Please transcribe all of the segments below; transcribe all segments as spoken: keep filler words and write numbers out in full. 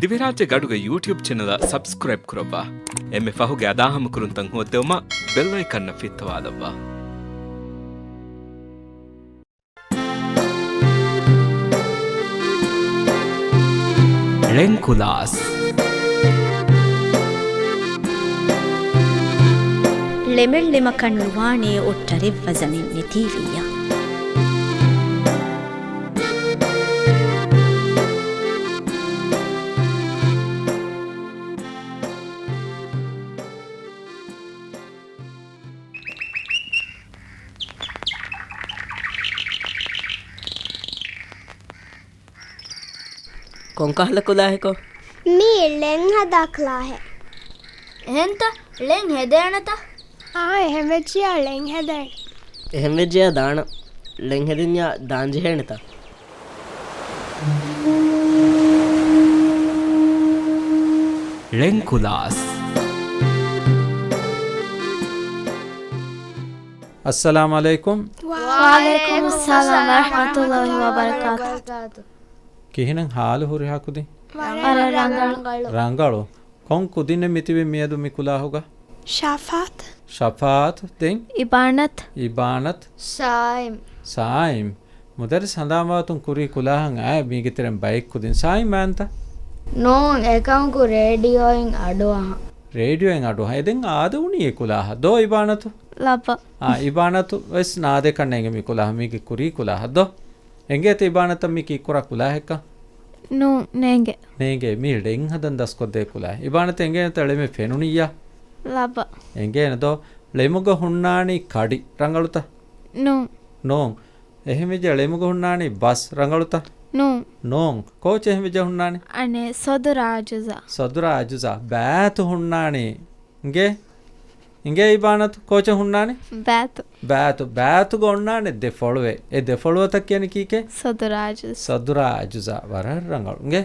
ދިވެހިރާއްޖޭގެ އަޑުގެ ޔޫޓިއުބް ޗެނަލަށް ސަބްސްކްރައިބް ކުރައްވާ. އެންމެ ފަހުގެ އަދާހަމަކުރުންތައް ހޯއްދެވުމަށް ބެލް އައިކަންއަށް ފިއްތަވާލައްވާ. ޅެން ކުލާސް. ޅެމެއް ޅެމަކަށް ނުވާނޭ އޮއްޓަރެއް ވަޒަނެއް ނެތީވިއްޔާ. ކޮންކަހަލަ ކުލާހެކޯ؟ މީ ޅެން ހަދާ ކުލާހެއް. އެހެންތަ؟ ޅެން ހެދޭނެތަ؟ އާ، އެހެން ވެއްޖިޔާ ޅެން ހެދޭނެ. އެހެން ވެއްޖިޔާ ދާނަން. ޅެން ހެދިންޏާ ދާން ޖެހޭނެތަ؟ ޅެން ކުލާސް. އައްސަލާމު ޢަލައިކުމް. ވަޢަލައިކުމު އައްސަލާމް ވަރަޙްމަތުﷲި ވަބަރަކާތު. ކިހިނެއް ޙާލު ހުރިހާ ކުދިން؟ ވަރަށް ރަނގަޅު. ރަނގަޅު. ކޮން ކުދިންނެއް މިތިބީ މިއަދު މި ކުލާހުގަ؟ ޝަފާތު. ޝަފާތު، ދެން؟ އިބާނަތު. އިބާނަތު. ސާއިމް. ސާއިމް. މުދައްރިސް ހަނދާންވާތުން ކުރީ ކުލާހަށް އައި މީގެ ތެރެއިން ބައެއް ކުދިން. ސާއިމް އައިންތަ؟ ނޫން، އެކަމަކު ރޭޑިއޯއިން އަޑުއަހަން. ރޭޑިއޯއިން އަޑުއަހަން. އެ ދެން އާދެވުނީ އެ ކުލާހަށް. ދޯ އިބާނަތު؟ ލައްބަ. އާ، އިބާނަތު ވެސް ނާދޭކަށް ނޭނގެ މި ކުލާހަށް، މީގެ ކުރީ ކުލާހަށް ދޯ. އެނގޭތަ އިބާނަތަށް މީ ކީއްކުރާ ކުލާހެއްކަން؟ ނޫން، ނޭނގެ. ނޭނގެ، މީ ޅެން ހަދަން ދަސްކޮށްދޭ ކުލާ. އިބާނަތަށް އެނގޭނެތަ ޅެމެއް ފެނުނިއްޔާ؟ ލައްބަ. އެނގޭނެ ދޯ؟ ޅެމުގަ ހުންނާނީ ކަޑި، ރަނގަޅުތަ؟ ނޫން. ނޫން. އެހެންވެއްޖެ ޅެމުގަ ހުންނާނީ ބަސް، ރަނގަޅުތަ؟ ނޫން. ނޫން. ކޯޗެއް އެހެންވެއްޖެ ހުންނާނީ؟ އަނެއް ސޮދުރާ އަޖުޒާ. ސޮދުރާ އަޖުޒާ. ބާތު ހުންނާނީ. އިނގޭ؟ އިނގޭ އިބާނަތު، ކޯޗެއް ހުންނާނީ؟ ބާތު. ބާތު، ބާތުގަ އޮންނާނެ ދެ ފޮޅުވެ. އެ ދެ ފޮޅުވަތަށް ކިޔަނީ ކީކޭ؟ ސޮދުރާ އަޖުޒާ. ސޮދުރާ އަޖުޒާ. ވަރަށް ރަނގަޅު. އިނގޭ؟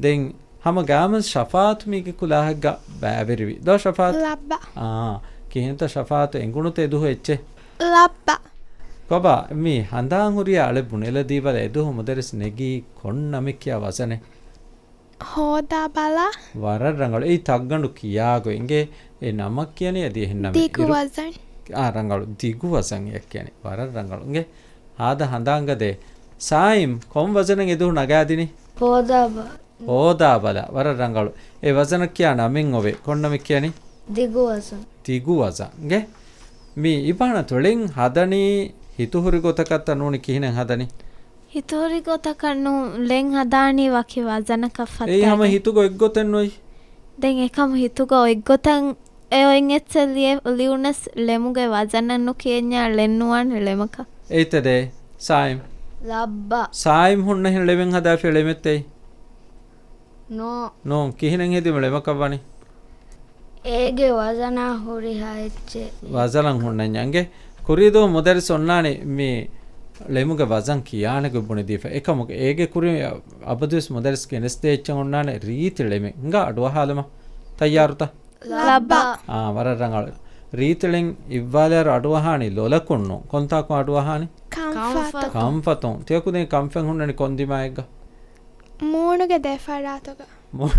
ދެން ހަމަ ގާމަސް ޝަފާތު މީގެ ކުލާހެއްގަ ބައިވެރިވި. ދޯ ޝަފާތު؟ ލައްބަ. އާ، ކިހިނެއްތަ ޝަފާތު އެނގުނުތަ އެދުހު އެއްޗެއް؟ ލައްބަ. ކޮބާ، މީ ހަނދާން ހުރިޔާ އަޅެއް ބުނެލަދީބަލަ އެދުހު މުދައްރިސް ނެގީ ކޮން ނަމެއް ކިޔާ ވަޒަނެއް؟ ހޯދާބަލަ. ވަރަށް ރަނގަޅު. އެއީ ތައްގަނޑު ކިޔާގޮތް. އިނގޭ އެ ނަމަށް ކިޔަނީ އަދި އެހެން ނަމެއް. ދިގު އިރު-، ވަޒަން. އާ، ރަނގަޅު. ދިގު ވަޒަން އެއް ކިޔަނީ. ވަރަށް ރަނގަޅު. އިނގޭ ހާދަ ހަނދާންގަ ދޭ. ސާއިމް، ކޮން ވަޒަނެއް އެދުހު ނަގާދިނީ؟ ހޯދާބަ. ހޯދާބަލަ. ވަރަށް ރަނގަޅު. އެ ވަޒަނަށް ކިޔާ ނަމެއް އޮވޭ. ކޮން ނަމެއް ކިޔަނީ؟ ދިގު ވަޒަން. ދިގު ވަޒަން. އިނގޭ މީ އިބާނަތު ޅެން ހަދަނީ ހިތުހުރި ގޮތަކަށްތަ ނޫނީ ކިހިނެއް ހަދަނީ؟ ހިތުހުރި ގޮތަކަށް ނޫން، ޅެން ހަދާނީ ވަކި ވަޒަނަކަށް އެއީ ހަމަ ފައްޓާގެން. ހިތުގަ އޮތްގޮތެއް ނުވި. ދެން އެކަމު ހިތުގަ އޮތްގޮތަށް އެ އޮތް އެއްޗެއް ލިޔެ-، ލިޔުނަސް ޅެމުގެ ވަޒަނަށް ނުކިޔެންޏާ ޅެން ނުވާނެ ޅެމަކަށް. އެއްތަ ދޭ، ސާއިމް. ލައްބަ. ސާއިމް ހުންނަހެން ޅެމެއް ހަދާފި ޅެމެއްތޭ؟ ނޯ. ނޯ، ކިހިނެއް ހެދީމަ ޅެމަކަށް ވަނީ؟ އޭގެ ވަޒަނާ ހުރިހާ އެއްޗެއް. ވަޒަނަށް ހުންނަންޏާ އިނގޭ. ކުރީދުވަހު މުދައްރިސް އޮންނާނެ މި ޅެމުގެ ވަޒަން ކިޔާނެ ގޮތް ބުނެދީފަ. އެކަމުގެ އޭގެ ކުރިން އަބަދުވެސް މުދައްރިސް ގެނެސްދޭ އެއްޗެއް އޮންނާނެ ރީތި ޅެމެއް. ހިނގާ އަޑުއަހާލަމާ. ތައްޔާރުތަ؟ ލައްބަ. އާ، ވަރަށް ރަނގަޅު. ރީތި ޅެން އިއްވާލާއިރު އަޑުއަހާނީ ލޮލަކުން ނޫން. ކޮންތާކު އަޑުއަހާނީ؟ ކަންފަތު. ކަންފަތުން. ތިޔަކުދިން ކަންފަތް ހުންނަނީ ކޮން ދިމާއެއްގަ؟ މޫނުގެ ދެފަރާތުގަ. މޫ-،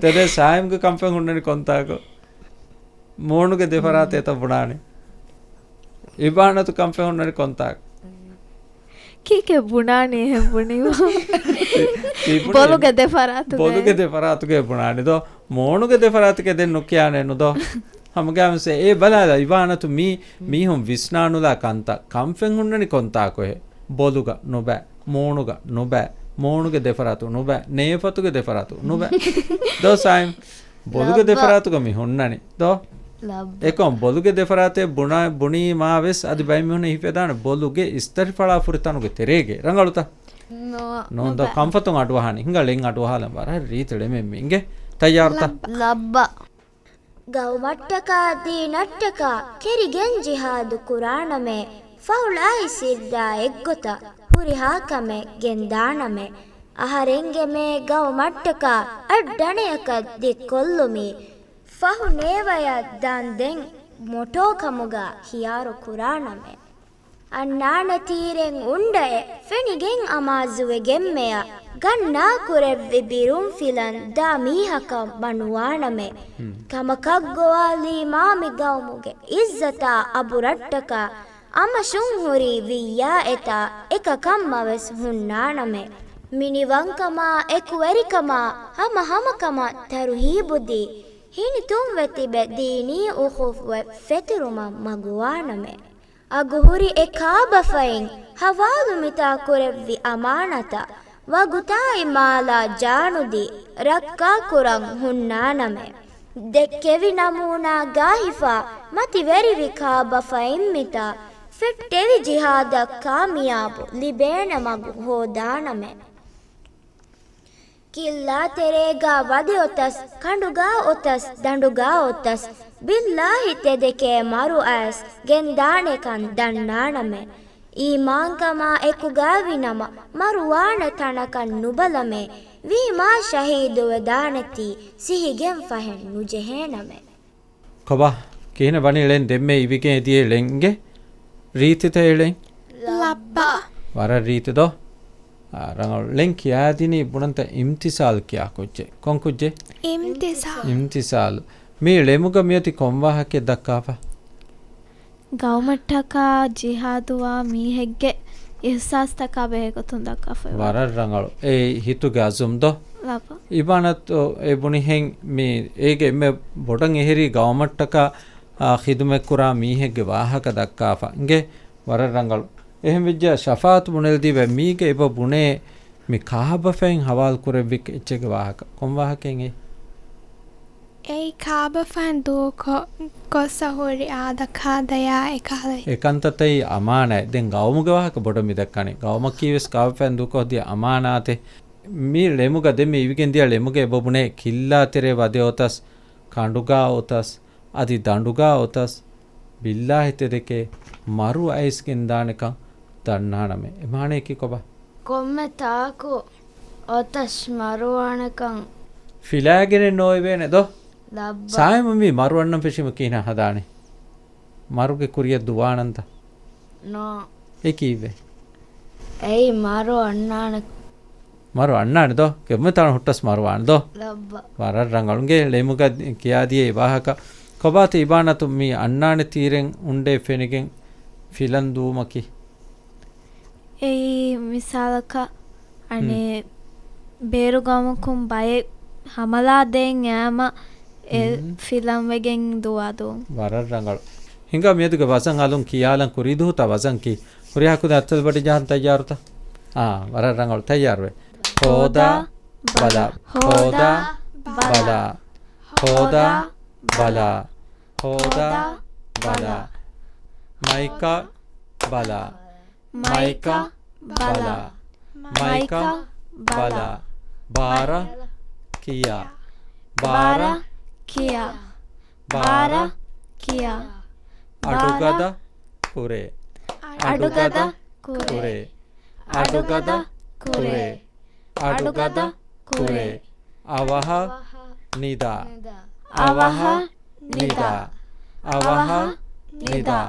ތެދެއް ސާއިމްގެ ކަންފަތް ހުންނަނީ ކޮންތާކު؟ މޫނުގެ ދެފަރާތު އެތައް ބުނާނީ. އިބާނަތު ކަންފަތް ހުންނަނީ ކޮންތާކު؟ ކީކޭ ބުނާނީ އެހެން ބުނީމަ؟ ތި-، ތި ބުނީ ބޮލުގެ ދެފަރާތުގައި. ބޮލުގެ ދެފަރާތުގައި ބުނާނީ ދޯ. މޫނުގެ ދެފަރާތުގައި ދެން ނުކިޔާނެ ނުދޯ. ހަމަގާމިސް އެ ބަލާލަ އިބާނަތު މީ މީހުން ވިސްނާނުލާ ކަންތައް. ކަންފަތް ހުންނަނީ ކޮންތާކުހޭ؟ ބޮލުގަ ނުބައި، މޫނުގަ ނުބައި، މޫނުގެ ދެފަރާތު ނުބައި، ނޭފަތުގެ ދެފަރާތު ނުބައި. ދޯ ސާއިމް، ބޮލުގެ ލައްބަ. ދެފަރާތުގަ މި ހުންނަނީ. ދޯ؟ ލައްބަ. އެކަމް ބޮލުގެ ދެފަރާތެއް ބުނާ-، ބުނީމާ ވެސް އަދި ބައެއް މީހުން ހިފެދާނެ ބޮލުގެ އިސްތަށި ފަޅާ ފުރި ތަނުގެ ތެރޭގައި. ރަނގަޅުތަ؟ ނޯ. ނޯން ދޯ ނުބައި. ކަންފަތުން އަޑުއަހާނީ. ހިނގާ ޅެން އަޑުއަހާލަން ވަރަށް ރީތި ޅެމެއް މި އިނގޭ. ތައްޔާރުތަ؟ ލައްބަ. ލައްބަ. ގައުމަށްޓަކާ ދީނަށްޓަކާ ކެރިގެން ޖިހާދު ކުރާނަމޭ، ފަހުޅާއި ސިއްރާ އެއްގޮތަށް ހުރިހާ ކަމެއް ގެންދާނަމޭ. އަހަރެންގެ މޭ ގައުމަށްޓަކާ އަށްޑަނެއަކަށް ދިއްކޮށްލުމީ، ފަހު ނޭވަޔަށް ދާން ދެން މޮޓޯ ކަމުގަ ހިޔާރު ކުރާނަމޭ. އަންނާނެ ތީރެއް އުނޑައެއް ފެނިގެން އަމާޒުވެގެންމެޔަށް، ގަންނާ ކުރެއްވި ބިރުން ފިލަން ދާ މީހަކަށް މަ ނުވާނަމޭ. ހުން. ކަމަކަށް ގޮވާލީ މާ މި ގައުމުގެ އިއްޒަތާ އަބުރަށްޓަކާ އަމަށުން ހުރީ ވިއްޔާ އެތާ އެކަކަށްމަވެސް ހުންނާނަމޭ. މިނިވަންކަމާ އެކުވެރިކަމާ ހަމަ ހަމަކަމަށް ތަރުހީބުދީ، ހިނިތުންވެ ތިބެ ދީނީ އުޚުވަތް ފެތުރުމަށް މަގުވާނަމޭ. އަގުހުރި އެ ކާބަފައިން ހަވާލު މިތާ ކުރެއްވި އަމާނަތަށް ވަގުތާއި މާލާ ޖާނުދީ ރައްކާކުރަން ހުންނާނަމޭ. ދެއްކެވި ނަމޫނާ ގާހިފާ މަތިވެރިވި ކާބަފައިން މިތާ ފެއްޓެވި ޖިހާދަށް ކާމިޔާބު ލިބޭނެ މަގު ހޯދާނަމޭ. ކިއްލާ ތެރޭގާ ވަދެ އޮތަސް، ކަނޑުގާ އޮތަސް، ދަނޑުގާ އޮތަސް، ބިއްލާހި ތެދެކޭ މަރު އައިސް ގެންދާނެކަން ދަންނާނަމޭ. އީމާންކަމާ އެކުގައިވި ނަމަ، މަރުވާނެ ތަނަކަށް ނުބަލަމޭ. ވީމާ ޝަހީދުވެދާނެތީ ސިހިގެން ފަހެއް ނުޖެހޭނަމޭ. ކޮބާ، ކިހިނެއް ވަނީ ޅެން ދެންމެ އިވިގެން އެދިޔައީ ޅެންގެ ރީތިތައް ޅެން؟ ލައްބަ. ވަރަށް ރީތި ދޯ؟ އާ، ރަނގަޅު. ޅެން ކިޔާދިނީ ބުނަންތަ އިމްތިސާލް ކިޔާ ކުއްޖެއް. ކޮން ކުއްޖެއް؟ އިމްތިސާލް. އިމްތިސާލް. މި ޅެމުގަ މިއޮތީ ކޮން ވާހަކައެއް ދައްކާފަ؟ ގައުމަށްޓަކާ ޖިހާދުވާ މީހެއްގެ އިހްސާސްތަކާ ބެހޭގޮތުން ދައްކާފައިވާ. ވަރަށް ރަނގަޅު. އެއީ ހިތުގެ އަޒުމް ދޯ؟ ލައްބަ. އިބާނަތު އެ ބުނިހެން މި އޭގެ އެންމެ ބޮޑަށް އެހެރީ ގައުމަށްޓަކާ، އާ، ޚިދުމަތްކުރާ މީހެއްގެ ވާހަކަ ދައްކާފަ. އިނގޭ ވަރަށް ރަނގަޅު. އެހެން ވެއްޖެ ޝަފާއަތު ބުނެލްދީބަ މީގެ އެބަ ބުނޭ މި ކާބަފައިން ހަވާލު ކުރެއްވި އެއްޗެއްގެ ވާހަކަ. ކޮން ވާހަކައެއް އެއީ؟ އެއީ ކާބަފައިން ދޫކޮށް، ކޮށްސަ ހުރި އާދަކާދަޔާ އެކަހަލަ. އެކަންތައްތައް އަމާނާތް. ދެން ގައުމުގެ ވާހަކަ ބޮޑަށް މި ދައްކަނީ. ގައުމަކީ ވެސް ކާބަފައިން ދޫކޮށްދިޔަ އަމާނާތެއް. މި ޅެމުގަ ދެން މި އިވިގެން ދިޔަ ޅެމުގަ އެބަ ބުނޭ ކިއްލާ ތެރޭ ވަދެ އޮތަސް، ކަނޑުގާ އޮތަސް، އަދި ދަނޑުގާ އޮތަސް، ބިއްލާހި ތެދެކޭ މަރު އައިސް ގެންދާނެކަން ދަންނާނަމޭ. އެ މާނަޔަކީ ކޮބާ؟ ކޮންމެ ތާކު އޮތަސް މަރުވާނެކަން. ފިލާގެނެއް ނޯވެވޭނެ ދޯ؟ ލައްބަ. ސާއިމު މި މަރު އަންނަން ފެށީމަ ކިހިނެއް ހަދާނީ؟ މަރުގެ ކުރިއަށް ދުވާނަންތަ؟ ނޯ. އެ ކީއްވެ؟ އެއީ މަރު އަންނާނެ. މަރު އަންނާނެ ދޯ؟ ކެއުމެ ތާނަ ހުއްޓަސް މަރުވާނެ ދޯ؟ ލައްބަ. ވަރަށް ރަނގަޅު. އިނގޭ ޅެމުގަ ކިޔާދިޔައީ ވާހަކަ. ކޮބާތަ އިބާނަތު މި އަންނާނެ ތީރެއް އުނޑޭ ފެނިގެން ފިލަން ދުވުމަކީ؟ އެއީ މިސާލަކަށް، އަނެއް ބޭރު ގައުމަކުން ބައެއް ހަމަލާ ދޭން އައިމަ އެ ހުން. ފިލަން ވެގެން ދުވާ ދުވުން. ވަރަށް ރަނގަޅު. ހިނގާ މިއަދުގެ ވަޒަން އަލުން ކިޔާލަން ކުރީ ދުހުތާ ވަޒަން ކީ. ހުރިހާ ކުދިން އަތްތަލު ބަޑި ޖަހަން ތައްޔާރުތަ؟ އާ، ވަރަށް ރަނގަޅު. ތައްޔާރުވެ. ހޯދާ، ބަލާ. ހޯދާ، ބަލާ. ހޯދާ، ބަލާ. ހޯދާ، ބަލާ. މައިކަ، ބަލާ. މައިކަ، ބަލާ. މައިކަ، ބަލާ. ބާރަ، ކިޔާ. ބާރަ، ކިޔާ. ބާރަ، ކިޔާ. އަޑުގަދަ، ކުރޭ. އަޑުގަދަ، ކުރޭ. އަޑުގަދަ، ކުރޭ. އަޑުގަދަ، ކުރޭ. އަވަހަށް، ނިދާ. އަވަހަށް، ނިދާ. އަވަހަށް، ނިދާ.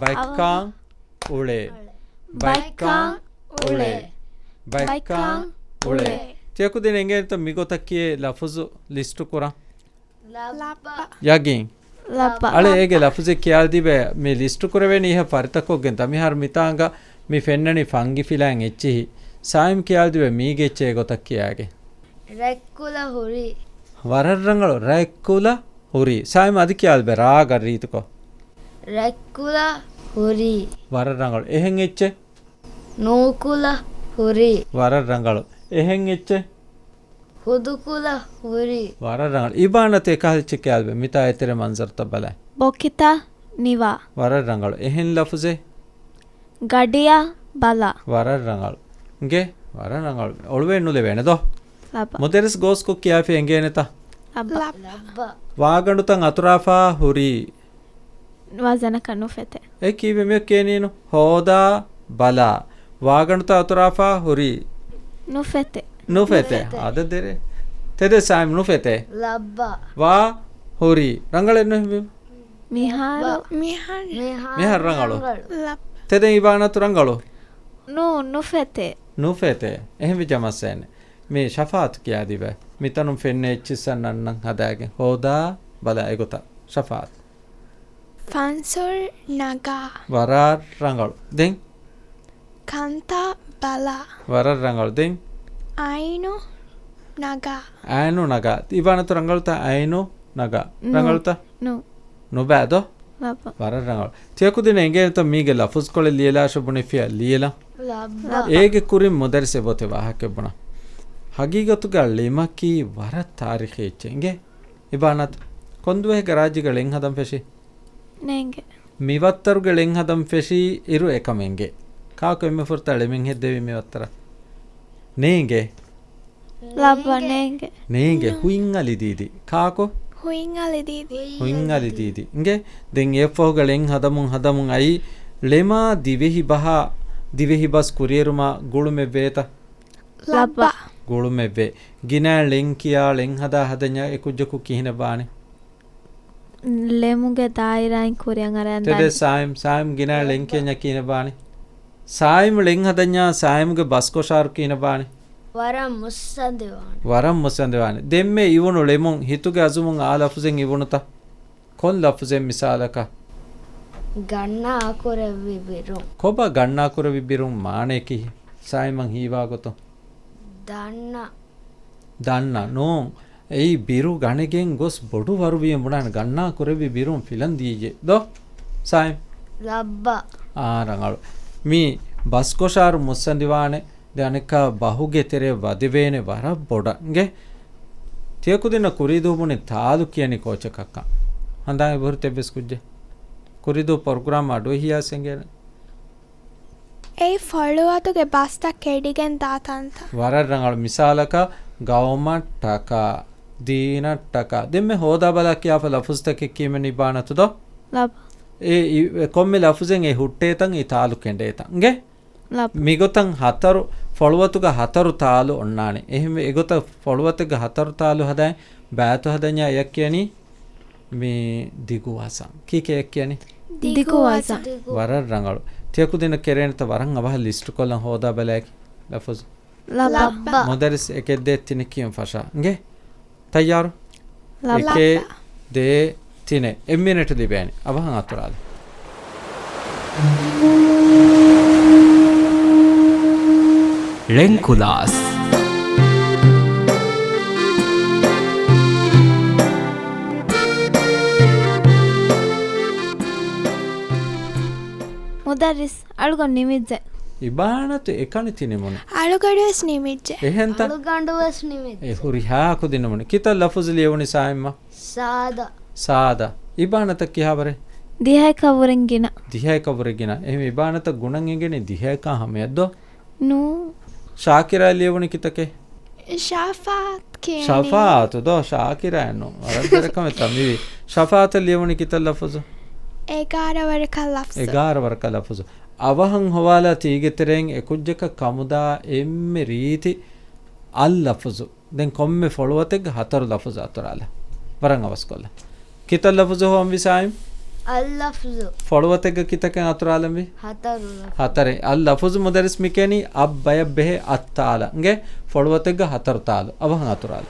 ބައެއްކާން، އުޅޭ. ބައެއްކާން، އުޅޭ. ބައެއްކާން، އުޅޭ. ތިޔަ ކުދިން އެނގޭނެތަ މިގޮތަށް ކިޔޭ ލަފުޒު ލިސްޓު ކުރަން؟ ލައްބަ. ޔަގީން. ލައްބަ. އަޅެ އޭގެ ލަފުޒެއް ކިޔާލަދީބަ މި ލިސްޓު ކުރެވޭނީ އިހަށް ފަރިތަކޮށްގެން ދަ މިހާރު މިތާނގަ މި ފެންނަނީ ފަންގި ފިލާއިން އެއްޗިހި. ސާއިމް ކިޔާލަދީބަ މީގެ އެއްޗެއް އެގޮތަށް ކިޔާގެ. ރަތްކުލަ ހުރީ. ވަރަށް ރަނގަޅު. ރަތްކުލަ ހުރީ. ސާއިމް އަދި ކިޔާލަބެ ރާގަ ރީތިކޮށް. ރަތްކުލަ ހުރީ. ވަރަށް ރަނގަޅު. އެހެން އެއްޗެއް؟ ނޫކުލަ ހުރީ. ވަރަށް ރަނގަޅު. އެހެން އެއްޗެއް؟ ހުދުކުލަ ހުރީ. ވަރަށް ރަނގަޅު. އިބާނަތު އެކަހަލަ އެއްޗެއް ކިޔާލަބެ. މިތާ އެތެރެ މަންޒަރުތައް ބަލަ. ބޮކިތައް ނިވާ. ވަރަށް ރަނގަޅު. އެހެން ލަފުޒެއް؟ ގަޑިއަށް ބަލާ. ވަރަށް ރަނގަޅު. އިނގޭ؟ ވަރަށް ރަނގަޅު. އޮޅުވެ ނުލެވޭނެ ދޯ؟ ލައްބަ. މުދައްރިސް ގޯސްކޮށް ކިޔާފި އެނގޭނެތަ؟ ލައްބަ. ވާގަނޑުތައް އަތުރާފާ ހުރީ. ވަޒަނަކަށް ނުފެތޭ. އެ ކީއްވެ މިއޮ ކޭނީނު؟ ހޯދާ ބަލާ. ވާގަނޑުތައް އަތުރާފާ ހުރީ. ނުފެތޭ. ނުފެތޭ. ނުފެތޭ. އާދަ ދެރޭ. ތެދެއް ސާއިމް ނުފެތޭ. ލައްބަ. ވާ ހުރީ. ރަނގަޅެއް ނުހެންވީމަ. މިހާރު. މިހާރު. މިހާރު ރަނގަޅު. ލައްބަ. ތެދެއް އިބާނަތު ރަނގަޅު. ނޫ، ނުފެތޭ. ނުފެތޭ. އެހެން ވިއްޖާ މައްސައެއް ނެއް. މި ޝަފާއަތު ކިޔާދީބަ. މިތަނުން ފެންނަ އެއްޗިއްސަށް ނަންނަން ހަދާގެން. ހޯދާ ބަލާ އެގޮތަށް. ޝަފާއަތު. ފަންސުރު ނަގާ. ވަރަށް ރަނގަޅު. ދެން؟ ކަންތައް ބަލާ. ވަރަށް ރަނގަޅު. ދެން؟ އައިނު ނަގާ. އައިނު ނަގާ. އިބާނަތު ރަނގަޅުތަ؟ އައިނު ނަގާ. ނު. ރަނގަޅުތަ؟ ނު. ނުބައި ދޯ؟ ލައްބަ. ވަރަށް ރަނގަޅު. ތިޔަކުދިން އެނގޭނެތަ މީގެ ލަފުޒުކޮޅެއް ލިޔެލާށޭ ބުނެފިއްޔާ ލިޔެލަން. ލައްބަ. އޭގެ ކުރިން މުދައްރިސް އެބައޮތޭ ވާހަކައެއް ބުނަން. ހަގީގަތުގަ ޅެމަކީ ވަރަށް ތާރީޚީ އެއްޗެއް. އިނގޭ؟ އިބާނަތު، ކޮންދުވަހެއްގަ ރާއްޖޭގަ ޅެން ހަދަން ފެށީ؟ ނޭނގެ. މިވައްތަރުގެ ޅެން ހަދަން ފެށީ އިރު އެކަމެއް އިނގޭ. ކާކު އެންމެ ފުރަތަމަ ޅެމެއް ހެއްދެވީ މިވައްތަރަށް؟ ނޭނގެ. ލައްބަ ނޭނގެ. ނޭނގެ. ހުއިން އަލި ދީދީ. ކާކު؟ ހުއިން އަލި ދީދީ. ހުއިން އަލި ދީދީ. އިނގޭ. ދެން އެއަށްފަހުގަ ޅެން ހަދަމުން ހަދަމުން އައީ ޅެމާ ދިވެހި ބަހާ، ދިވެހި ބަސް ކުރިއެރުމާ ގުޅުމެއް ވޭތަ؟ ލައްބަ. ގުޅުމެއް ވޭ. ގިނަ ޅެން ކިޔާ ޅެން ހަދާ ހަދަންޏާ އެ ކުއްޖަކު ކިހިނެއް ވާނީ؟ ޅެމުގެ ދާއިރާއިން ކުރިއަށް އަރަން ތެދެއް ދާނީ. ސާއިމް، ސާއިމް ގިނަ ޅެން ކިޔަންޏާ ކިހިނެއް ވާނީ؟ ސާއިމް ޅެން ހަދަންޏާ ސާއިމްގެ ބަސްކޮށާރު ކިހިނެއް ވާނީ؟ ވަރަށް މުއްސަނދިވާނެ. ވަރަށް މުއްސަނދިވާނެ. ދެންމެ އިވުނު ޅެމުން ހިތުގެ އަޒުމުން އާ ލަފުޒެއް އިވުނުތަ؟ ކޮން ލަފުޒެއް މިސާލަކަށް؟ ގަންނާ ކުރެއްވި ބިރުން. ކޮބާ ގަންނާ ކުރެއްވި ބިރުން މާނަޔަކީ؟ ސާއިމަށް ހީވާ ގޮތުން. ދަންނަ. ދަންނަ ނޫން. އެއީ ބިރު ގަނެގެން ގޮސް ބޮޑު ވަރުވީ ބުނާނެ ގަންނާ ކުރެއްވި ބިރުން ފިލަން ދިޔައީ. ދޯ؟ ސާއިމް. ލައްބަ. އާ، ރަނގަޅު. މި ބަސްކޮށާރު މުއްސަނދިވާނެ. ދެން އަނެއްކާ ބަހުގެ ތެރެއަށް ވަދެވޭނެ ވަރަށް ބޮޑަށް. އިނގޭ؟ ތިޔަކުދިންނަށް ކުރީދުވަހު ބުނި ތާލު ކިޔަނީ ކޯޗަކަށްކަން. ހަނދާން އެބަހުރި ތެއްވެސް ކުއްޖެއް. ކުރީދުވަހު ޕްރޮގްރާމް އަޑުއެހިޔާސް އެނގޭނެ. އެއީ ފޮޅުވަތުގެ ބަސްތައް ކެޑިގެން ދާ ތަންތަން. ވަރަށް ރަނގަޅު. މިސާލަކަށް، ގައުމަށްޓަކާ، ދީނަށްޓަކާ. ދެންމެ ހޯދާބަލާ ކިޔާފަ ލަފުޒުތަކެއް ކިޔަމެން އިބާނަތު ދޯ؟ ލަބް. އެ، އި، އެ ކޮންމެ ލަފުޒެއް އެ ހުއްޓޭތަން އެ ތާލު ކެނޑޭތަން. އިނގޭ؟ ލަބް. މިގޮތަށް ހަތަރު، ފޮޅުވަތުގަ ހަތަރު ތާލު އޮންނާނެ. އެހެންވެ، އެގޮތަށް ފޮޅުވަތެއްގަ ހަތަރު ތާލު ހަދާ ބައިތު ހަދަންޏާ އެއަށް ކިޔަނީ މި ދިގު ވަޒަން. ކީކޭ އެއަށް ކިޔަނީ؟ ދިގު ވަޒަން. ވަރަށް ރަނގަޅު. ތިޔަކުދިންނަށް ކެރޭނެތަ ވަރަށް އަވަހަށް ލިސްޓުކޮށްލަން ހޯދާ ބަލާކި ލަފުޒު. ލަބަ. ލަބަ. މުދައްރިސް އެކެއް ދޭ ތިނެއް ކިޔަން ފަށާ. އިނގޭ؟ ތައްޔާރު؟ ލަބަ. އެކެއް ދޭ ތިނެއް. އެއް މިނެޓް ލިބޭނެ. އަވަހަށް އަތުރާލަ. ޅެންކުލާސް. މުދައްރިސް، އަޅުގަނޑު ނިމިއްޖެ. އިބާނަތު އެކަނި ތި ނިމުނީ. އަޅުގަނޑުވެސް ނިމިއްޖެ. އެހެންތަ؟ އަޅުގަނޑުވެސް ނިމިއްޖެ. އެ ހުރިހާ ކުދިން ނިމުނީ. ކިތައް ލަފުޒު ލިޔެވުނީ ސާއިމްއަށް؟ ސާދަ. ސާދަ. އިބާނަތަށް ކިހާވަރެއް؟ ދިހައެއްކަށްވުރެން ގިނަ. ދިހައެއްކަށްވުރެ ގިނަ. އެހެން އިބާނަތަށް ގުނަން އެނގެނީ ދިހައެއްކާ ހަމަޔަށް ދޯ؟ ނޫ. ޝާކިރާ ލިޔެވުނީ ކިތަކެއް؟ ޝަފާއަތް ކިޔަނީ. ޝަފާއަތު ދޯ؟ ޝާކިރާއެއް ނޫން. ވަރަށް ދެރަކަމެއް ތަ މިވީ. ޝަފާއަތަށް ލިޔެވުނީ ކިތައް ލަފުޒު؟ އެގާރަ ވަރަކަށް ލަފުޒު. އެގާރަ ވަރަކަށް ލަފުޒު. އަވަހަށް ހޮވާލާ ތީގެ ތެރެއިން އެކުއްޖަކަށް ކަމުދާ އެންމެ ރީތި އައްލަފުޒު. ދެން ކޮންމެ ފޮޅުވަތެއްގެ ހަތަރު ލަފުޒު އަތުރާލަ. ވަރަށް އަވަސްކޮށްލަ. ކިތައް ލަފުޒު ހޮވަންވީ ސާއިމް؟ އައްލަފުޒު. ފޮޅުވަތެއްގެ ކިތަކެއް އަތުރާލަންވީ؟ ހަތަރު ލަފުޒު. ހަތަރެއް. އައްލަފުޒު މުދައްރިސް މިކިޔަނީ އަށް ބަޔަށް ބެހޭ އަށް ތާލަ. އިނގޭ؟ ފޮޅުވަތެއްގެ ހަތަރު ތާލު. އަވަހަށް އަތުރާލަ.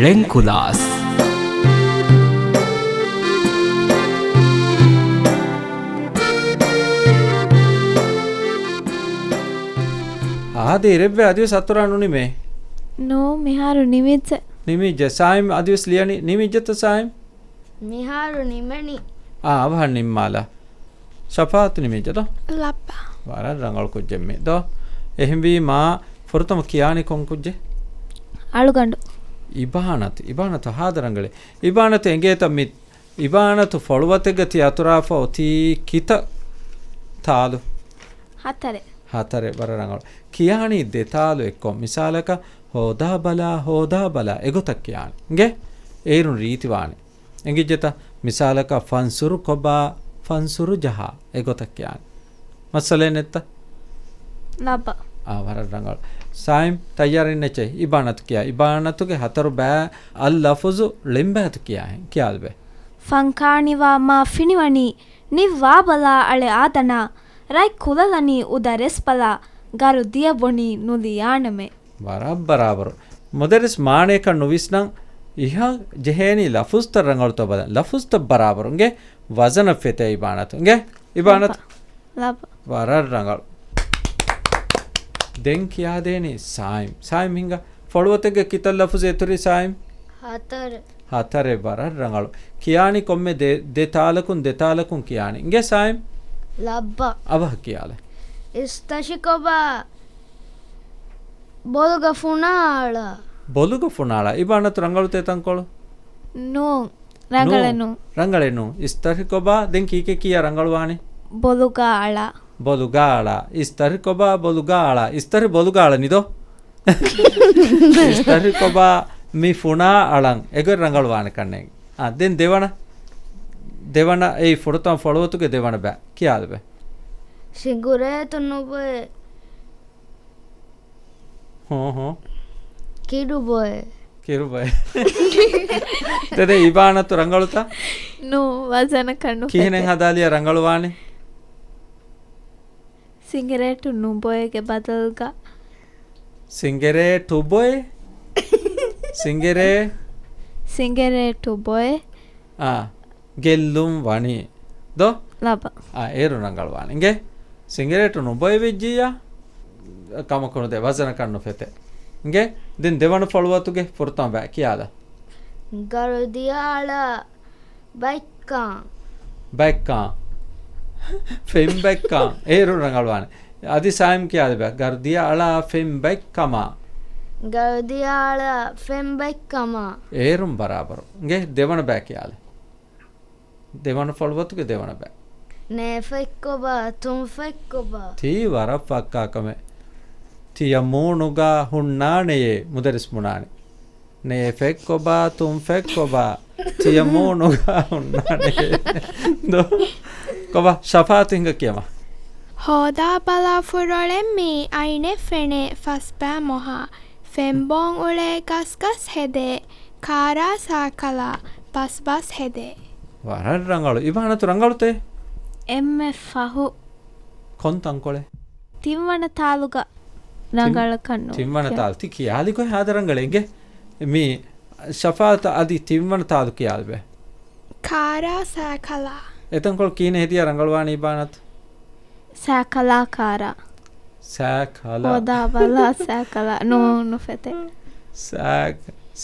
ޅެންކުލާސް. އާދެ، އިރެއްވެ އަދިވެސް އަތުރާ ނުނިމޭ. ނޫ، މިހާރު ނިމިއްޖެ. ނިމިއްޖެ. ސާއިމް އަދިވެސް ލިޔަނީ. ނިމިއްޖެތަ ސާއިމް؟ މިހާރު ނިމެނީ. އާ، އަވަހަށް ނިންމާލާ. ޝަފާއަތު ނިމިއްޖެ ދޯ؟ ލައްބަ. ވަރަށް ރަނގަޅު ކުއްޖެއް މީ ދޯ. އެހެންވީމާ، ފުރަތަމަ ކިޔާނީ ކޮން ކުއްޖެއް؟ އަޅުގަނޑު. އިބާނަތު. އިބާނަތު ހާދަ ރަނގަޅޭ. އިބާނަތު އެނގޭތަ މި އިބާނަތު ފޮޅުވަތެއްގަ ތި އަތުރާފަ އޮތީ ކިތައް ތާލު؟ ހަތަރެއް. ހަތަރެއް. ވަރަށް ރަނގަޅު. ކިޔާނީ ދެ ތާލު އެއްކޮށް. މިސާލަކަށް، ހޯދާބަލާ، ހޯދާބަލާ އެގޮތަށް ކިޔާނީ. އިނގޭ؟ އޭރުން ރީތިވާނެ. އެނގިއްޖެތަ؟ މިސާލަކަށް، ފަންސުރު ކޮބާ، ފަންސުރު ޖަހާ އެގޮތަށް ކިޔާނީ. މައްސަލައެއް ނެތްތަ؟ ލަބަ. އާ، ވަރަށް ރަނގަޅު. ސާއިމް، ތައްޔާރެއް ނެއްޗޭ؟ އިބާނަތު ކިޔާ. އިބާނަތުގެ ހަތަރު ބައި އައްލަފުޒު ޅެންބައިތު ކިޔާހެން. ކިޔާލަބެ. ފަންކާނިވާ މާ ފިނިވަނީ، ނިއްވާބަލާ އަޅެ އާދަނާ، ރަތް ކުލަލަނީ އުދަ ރެސްބަލާ، ގަރު ދިޔަ ބުނީ ނުލިޔާނަމޭ. ވަރަށް ބަރާބަރު. މުދައްރިސް މާނަޔަކަށް ނުވިސްނަން އިހަށް ޖެހޭނީ ލަފުޒުތައް ރަނގަޅުތޯ ބަލަން. ލަފުޒުތައް ބަރާބަރު. އިނގޭ ވަޒަނަށް ފެތޭ އިބާނަތު. އިނގޭ އިބާނަތު. ލަބަ. ވަރަށް ރަނގަޅު. ދެން ކިޔާދޭނީ ސާއިމް. ސާއިމް ހިނގާ. ފޮޅުވަތެއްގެ ކިތައް ލަފުޒު އިތުރީ ސާއިމް؟ ހަތަރެއް. ހަތަރެއް. ވަރަށް ރަނގަޅު. ކިޔާނީ ކޮންމެ ދެ، ދެ ތާލަކުން، ދެ ތާލަކުން ކިޔާނީ. އިނގޭ ސާއިމް؟ ލައްބަ. އަވަހަށް ކިޔާލަ. އިސްތަށިކޮބާ ބޮލުގަ ފުނާ އަޅާ. ބޮލުގަ ފުނާ އަޅާ. އިބާނަތު ރަނގަޅުތޭ ތަންކޮޅު؟ ނޫން. ރަނގަޅެއް ނޫން. ނޫން. ރަނގަޅެއް ނޫން. އިސްތަށިކޮބާ ދެން ކީކޭ ކިޔާ ރަނގަޅުވާނީ؟ ބޮލުގަ އަޅާ. ބޮލުގަ އަޅާ. އިސްތަށިކޮބާ ބޮލުގަ އަޅާ. އިސްތަށި ބޮލުގަ އަޅަނީ ދޯ؟ އިސްތަށިކޮބާ މި ފުނާ އަޅަން. އެގޮތް ރަނގަޅުވާނެ ކަންނޭނގެ. އާ، ދެން ދެވަނަ، ދެވަނަ އެއީ ފުރަތަމަ ފޮޅުވަތުގެ ދެވަނަ ބައި. ކިޔާލަބަ. ސިނގިރޭޓު ނުބޮއެ. ހޫ، ހޫ. ކިރުބޮއެ. ކިރުބޮއެ. ތެދެ އިބާނަތު ރަނގަޅުތަ؟ ނޫ، ވަޒަނަކަށް ނުފެތޭ. ކިހިނެއް ހަދާލިޔާ ރަނގަޅުވާނެ؟ ސިނގިރޭޓު ނުބޮއެގެ ބަދަލުގަ. ސިނގިރޭޓު ބޮއެ؟ ސިނގިރޭ. ސިނގިރޭޓު ބޮއެ. އާ، ގެއްލުން ވަނީ. ދޯ؟ ލަބަ. އާ، އޭރު ރަނގަޅުވާނެ. އިނގޭ؟ ސިނގިރޭޓު ނުބޮއެ ވެއްޖިއްޔާ؟ ކަމަކު ނުދޭ، ވަޒަނަކަށް ނުފެތޭ. އިނގޭ؟ ދެން ދެވަނަ ފޮޅުވަތުގެ ފުރަތަމަ ބައި ކިޔާލަ. ގަރު ދިޔަ އަޅާ ބައެއްކާ. ބައެއްކާ. ފެން ބައެއްކާ. އޭރު ރަނގަޅުވާނެ. އަދި ސާއިމް ކިޔާލިބަ. ގަރު ދިޔަ އަޅާ ފެން ބައެއްކަމާ. ގަރު ދިޔަ އަޅާ ފެން ބައެއްކަމާ. އޭރުން ބަރާބަރު. އިނގޭ ދެވަނަ ބައި ކިޔާލެ. ދެވަނަ ފޮޅުވަތުގެ ދެވަނަ ބައި. ނޭ ފެއްކޮބާ، ތުން ފެއްކޮބާ. ތީ ވަރަށް ފައްކާ ކަމެއް. ތިޔަ މޫނުގަ ހުންނާނެޔޭ، މުދައްރިސް ބުނާނެ. ނޭ ފެއްކޮބާ، ތުން ފެއްކޮބާ، ތިޔަ މޫނުގަ ހުންނާނެ. ދޯ؟ ކޮބާ، ޝަފާއަތު ހިނގަ ކިޔަމަ. ހޯދާ ބަލާ ފުރޮޅެއް މީ، އައިނެއް ފެނޭ ފަސްބައި މޮހާ. ފެންބޯން އުޅޭ ގަސްގަސް ހެދޭ، ކާރާ ސާކަލާ ބަސްބަސް ހެދޭ. ވަރަށް ރަނގަޅު. އިބާނަތު ރަނގަޅުތޭ؟ އެންމެ ފަހު ކޮން ތަންކޮޅެއް؟ ތިންވަނަ ތާލުގަ ތިން-، ރަނގަޅަކަށް ނޫން. ތިންވަނަ ތާލު. ތި ކިޔާލި ގޮތް ހާދަ ރަނގަޅޭ. އިނގޭ މީ ޝަފާއަތަށް އަދި ތިންވަނަ ތާލު ކިޔާލިބެ. ކާރާ ސާކަލާ. އެތަންކޮޅު ކިހިނެއް ހެދިޔާ ރަނގަޅުވާނީ އިބާނަތު؟ ސާކަލާ ކާރާ. ސާކަލާ. ހޯދާ ބަލާ ސާކަލާ. ނޫން ނުފެތޭ. ސާ-،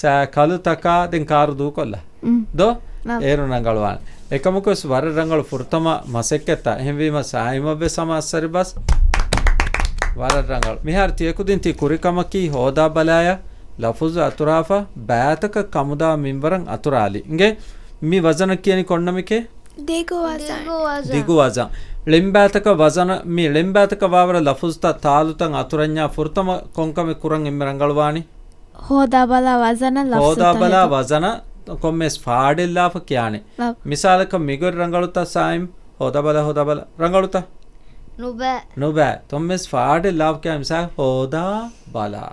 ސާކަލުތަކާ ދެން ކާރު ދޫކޮށްލާ. މް. ދޯ؟ ނަ. އޭރު ރަނގަޅުވާނެ. އެކަމަކުވެސް ވަރަށް ރަނގަޅު ފުރަތަމަ މަސައްކަތްތައް. އެހެންވީމަ ސާއިމަށްވެސް ހަމަ އައްސަރި ބަސް. ވަރަށް ރަނގަޅު. މިހާރު ތިޔަކުދިން ތި ކުރި ކަމަކީ ހޯދާ ބަލާޔަށް ލަފުޒު އަތުރާފަ ބައިތަކަށް ކަމުދާ މިންވަރަށް އަތުރާލި. އިނގޭ؟ މި ވަޒަނަށް ކިޔަނީ ކޮން ނަމެކޭ؟ ދިގު ވަޒަން. ދިގު ވަޒަން. ދިގު ވަޒަން. ޅެންބާތަކަށް ވަޒަނަ، މި ޅެންބާތަކަށް ވާވަރަށް ލަފުޒުތައް ތާލުތައް އަތުރަންޏާ ފުރަތަމަ ކޮންކަމެއް ކުރަން އެންމެ ރަނގަޅުވާނީ؟ ހޯދާބަލާ ވަޒަނަށް ލަފުޒުތައް ހޯދާބަލާ ހެދުން. ވަޒަނަ ކޮންމެސް ފާޑެއް ލާފަ ކިޔާނެ. ލަ. މިސާލަކަށް މިގޮތް ރަނގަޅުތަ ސާއިމް؟ ހޯދާބަލާ، ހޯދާބަލާ. ރަނގަޅުތަ؟ ނުބައި. ނުބައި. ކޮންމެސް ފާޑެއް ލާފަ ކިޔާ މިސާލަކަށް ހޯދާބަލާ.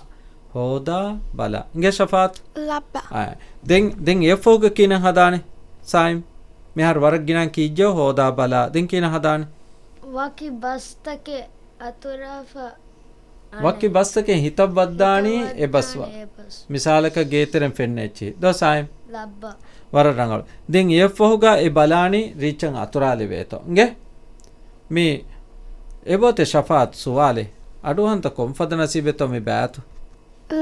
ހޯދާބަލާ. އިނގޭ ޝަފާއަތު؟ ލައްބަ. އާ. ދެން، ދެން އެއަށްފަހުގަ ކިހިނެއް ހަދާނެ ސާއިމް؟ މިހާރު ވަރަށް ގިނަ ކީއްޖެ ހޯދާބަލާ. ދެން ކިހިނެއް ހަދާނެ؟ ވަކި ބަސްތަކެއް އަތުރާފަ އަނެއް. ވަކި ބަސްތަކެއް ހިތަށް ވައްދާނީ އެ ބަސް ވަ-، އެ ބަސް. މިސާލަކަށް ގޭތެރެން ފެންނަ އެއްޗިހި. ދޯ ސާއިމް؟ ލައްބަ. ވަރަށް ރަނގަޅު. ދެން އެއަށްފަހުގަ އެ ބަލާނީ ރީއްޗަށް އަތުރާލެވޭތޯ. އިނގޭ؟ މީ އެބައޮތޭ ޝަފާއަތު ސުވާލެއް. އަޑުއަހަންތަ ކޮންފަދަ ނަސީބެއްތޯ މި ބައިތު؟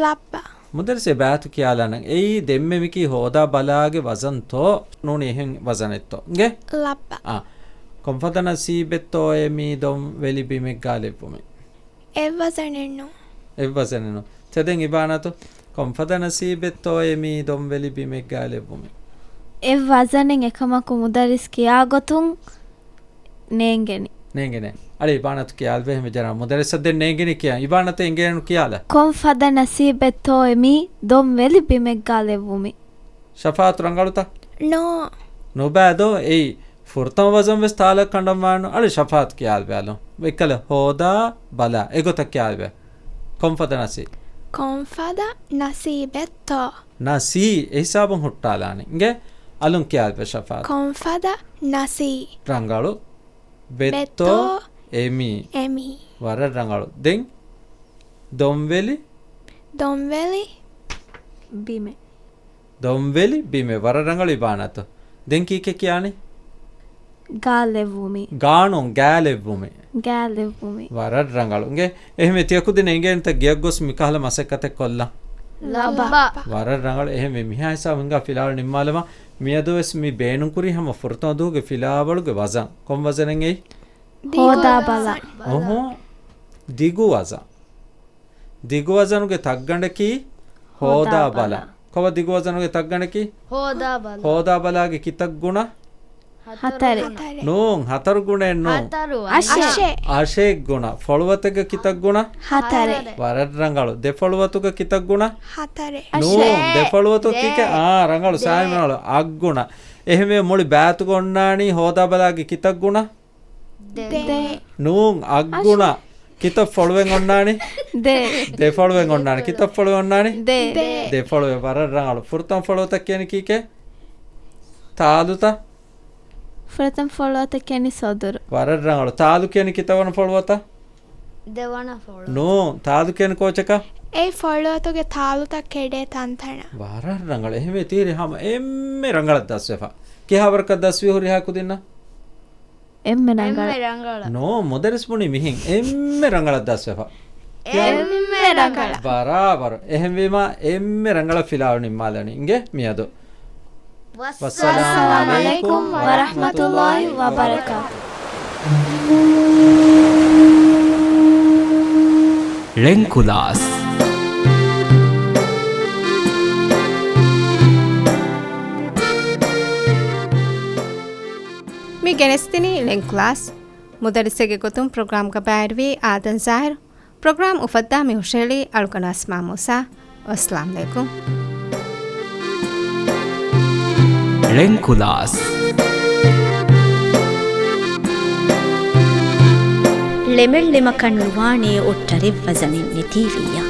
ލައްބަ. މުދައްރިސް އެ ބައިތު ކިޔާލާނަން. އެއީ ދެންމެ މިކީ ހޯދާ ބަލާގެ ވަޒަންތޯ ނޫނީ އެހެން ވަޒަނެއްތޯ؟ އިނގޭ؟ ލައްބަ. އާ. ކޮންފަދަ ނަސީބެއްތޯއޭ މީ ދޮން ވެލި ބިމެއްގާ ލެއްވުމެއް؟ އެއްވަޒަނެއްނު. އެއްވަޒަނެއްނު. ތެދެން އިބާނަތު ކޮންފަދަ ނަސީބެއްތޯއޭ މީ ދޮން ވެލި ބިމެއްގާ ލެއްވުމެއް؟ އެއްވަޒަނެއް އެކަމަކު މުދައްރިސް ކިޔާގޮތުން ނޭނގެނީ. ނޭނގެނޭ. އަޅި އިބާނަތު ކިޔާލެވޭ ހެމަޖަރާ މުދައްރިސަށް ދެން ނޭނގެނީ ކިޔާ. އިބާނަތަށް އެނގޭނު ކިޔާލަ. ކޮން ފަދަ ނަސީބެއްތޯއެ މީ ދޮން ވެލި ބިމެއްގާ ލެއްވުމީ؟ ޝަފާއަތު ރަނގަޅުތަ؟ ނޯ. ނުބައި ދޯ އެއީ. ފުރަތަމަ ވަޒަން ވެސް ތާލަކަށް ކަނޑަން ވާނު. އަޅި ޝަފާއަތު ކިޔާލެވޭ އަލުން. އެއްކަލަ ހޯދާ ބަލާ. އެގޮތަށް ކިޔާލެވޭ. ކޮން ފަދަ ނަސީ؟ ކޮން ފަދަ ނަސީބެއްތޯ؟ ނަސީ އެހިސާބުން ހުއްޓާލާނެ. އިނގޭ އަލުން ކިޔާލެވޭ ޝަފާއަތު. ކޮން ފަދަ ނަސީ؟ ރަނގަޅު. ބެއްތޯ؟ ބެއްތޯ އެމީ. އެމީ. ވަރަށް ރަނގަޅު. ދެން ދޮންވެލި. ދޮންވެލި. ބިމެއް. ދޮންވެލި ބިމެއް. ވަރަށް ރަނގަޅު އިބާނާތު. ދެން ކީކޭ ކިޔާނީ؟ ގާލެއްވުމި. ގާނޫން ގާލެއްވުމި. ގާލެއްވުމި. ވަރަށް ރަނގަޅު. އިނގޭ، އެހެންވެ ތިޔަ ކުދިން އެނގޭނެތަ ގެޔަށް ގޮސް މިކަހަލަ މަސައްކަތެއް ކޮށްލަން؟ ލައްބަ. ވަރަށް ރަނގަޅު. އެހެންވެ މިހާ ހިސާބު ހިނގާ ފިލާވަޅު ނިންމާލަމާ. މިއަދުވެސް މި ބޭނުންކުރީ ހަމަ ފުރަތަމަ ދުވަހުގެ ފިލާވަޅުގެ ވަޒަން. ކޮން ވަޒަނެއް އެއީ؟ ހޯދާބަލަ. އޮހޯ. ދިގު ވަޒަން. ދިގު ވަޒަނުގެ ތައްގަނޑަކީ ހޯދާބަލަ. ހޯދާބަލަ. ކޮބާ ދިގު ވަޒަނުގެ ތައްގަނޑަކީ؟ ހޯދާބަލަ. ހޯދާބަލާގެ ކިތައް ގުނަ؟ ހަތަރެއް. ނޫން، ހަތަރު ގުނައެއް ނޫން. ހަތަރު، އަށެއް. އަށެއް. އަށެއް ގުނަ. ފޮޅުވަތެއްގެ ކިތައް ގުނަ؟ ހަތަރެއް. ވަރަށް ރަނގަޅު. ދެ ފޮޅުވަތުގެ ކިތައް ގުނަ؟ ހަތަރެއް. ނޫން، އަށެއް. ދެ ފޮޅުވަތު ދެ. ކީކޭ؟ އާ، ރަނގަޅު. ދެ. ސާހި ރަނގަޅު. އަށް ގުނަ. އެހެންވެ މުޅި ބާތުގަ އޮންނާނީ ހޯދާބަލާގެ ކިތައް ގުނަ؟ ދެ. ދެ. ނޫން، އަށް ގުނަ. ކިތައް ފޮޅުވެން އޮންނާނީ؟ ދެ. ދެ ފޮޅުވެން އޮންނާނީ. ކިތައް ފޮޅުވެން އޮންނާނީ؟ ދެ. ދެ. ދެ ފޮޅުވެ. ވަރަށް ރަނގަޅު. ފުރަތަމަ ފޮޅުވަތަށް ކިޔަނީ ކީކޭ؟ ތާލުތަ؟ ފުރަތަމަ ފޮޅުވަތަށް ކިޔަނީ ސޮދުރު. ވަރަށް ރަނގަޅު. ތާލު ކިޔަނީ ކިތައް ވަނަ ފޮޅުވަތަށް؟ ދެވަނަ ފޮޅުވަތަށް. ނޫން. ތާލު ކިޔަނީ ކޯޗަކަށް؟ އެއީ ފޮޅުވަތުގެ ތާލުތައް ކެޑޭ ތަންތަނަށް. ވަރަށް ރަނގަޅު. އެހެންވެ ތިހިރީ ހަމަ އެންމެ ރަނގަޅަށް ދަސްވެފަ. ކިހާވަރަކަށް ދަސްވީ ހުރިހާ ކުދިންނަށް؟ އެންމެ ރަނގަޅަށް. އެންމެ ރަނގަޅަށް. ނޫން، މުދައްރިސް ބުނީ މިހެން އެންމެ ރަނގަޅަށް ދަސްވެފަ. އެންމެ ރަނގަޅަށް. ބަރާބަރު. އެހެންވީމާ އެންމެ ރަނގަޅަށް ފިލާވަޅު ނިންމާލަނީ. އިނގޭ މިއަދު. ވައްސަލާމު ވައްސަލާމު ޢަލައިކުމް ޢަލައިކުމް ވަރަޙްމަތުﷲި ވަބަރަކާތުހު. ޅެންކުލާސް. މި ގެނެސްދިނީ ޅެންކުލާސް. މުދައްރިސެއްގެ ގޮތުން ޕްރޮގްރާމްގަ ބައިވެރިވީ އާދަން ޒާހިރު. ޕްރޮގްރާމް އުފައްދާ މި ހުށަހެޅީ އަޅުގަނޑު އަސްމާ މޫސާ. ވައްސަލާމް ޢަލައިކުމް. ޅެންކުލާސް. ޅެމެއް ޅެމަކަށް ނުވާނޭ އޮށްޓަރެއް ވަޒަނެއް ނެތީވިއްޔާ.